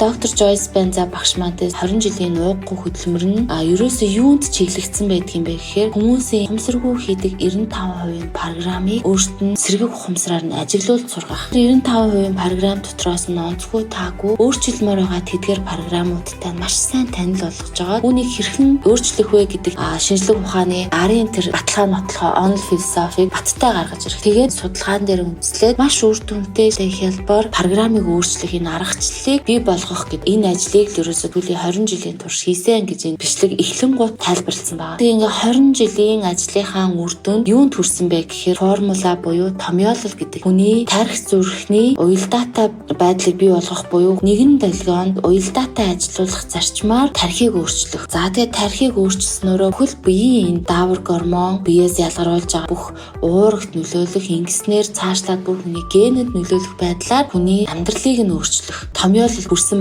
Доктор Жо Диспенза багш маань 20 жилийн нууггүй хөдөлмөр нь ерөөсөө юунд чиглэгдсэн байдаг юм бэ гэхээр хүмүүсийн ухамсаргүй хийдэг 95% программыг өөрт нь сэргэг ухамсараар нь ажиглуулж сургах. 95% програм дотроос нь онцгүй, таагүй, өөрчилмөр байгаа тэдгээр програмуудтай маш сайн танил болгож байгаа. Үүнийг хэрхэн өөрчлөх вэ гэдэг шинжлэх ухааны арын тэр баталгаа нотлохоо онол философийг баттай гаргаж ирэх. Тэгээд судалгаан дээр үндэслээд маш үр дүнтэй хялбар программыг өөрчлөх энэ аргачлалыг бий болгох гэдэг энэ ажлыг л ерөөсөө түүлийн 20 жилийн турш хийсэн гэж энэ бичлэг эхлэнгуут тайлбарласан байна. Тэгээ ингээ 20 жилийн ажлынхаа үр дүнд юунд хүрсэн бэ гэхээр формула буюу томьёолол гэдэг хүний тархи, зүрхний уялдаатай байдлыг бий болгох буюу нэгэн долгионд уялдаатай ажилуулах зарчмаар тархийг өөрчлөх. За, тэгээ тархийг өөрчилснөөрөө бүхэл биеийн энэ даавар гормон, биеэс ялгаруулж байгаа бүх уурагт нөлөөлөх, ингэснээр цаашлаад бүр хүний генэд нөлөөлөх байдлаар хүний амьдралыг нь өөрчлөх томьёолол хүрсэн.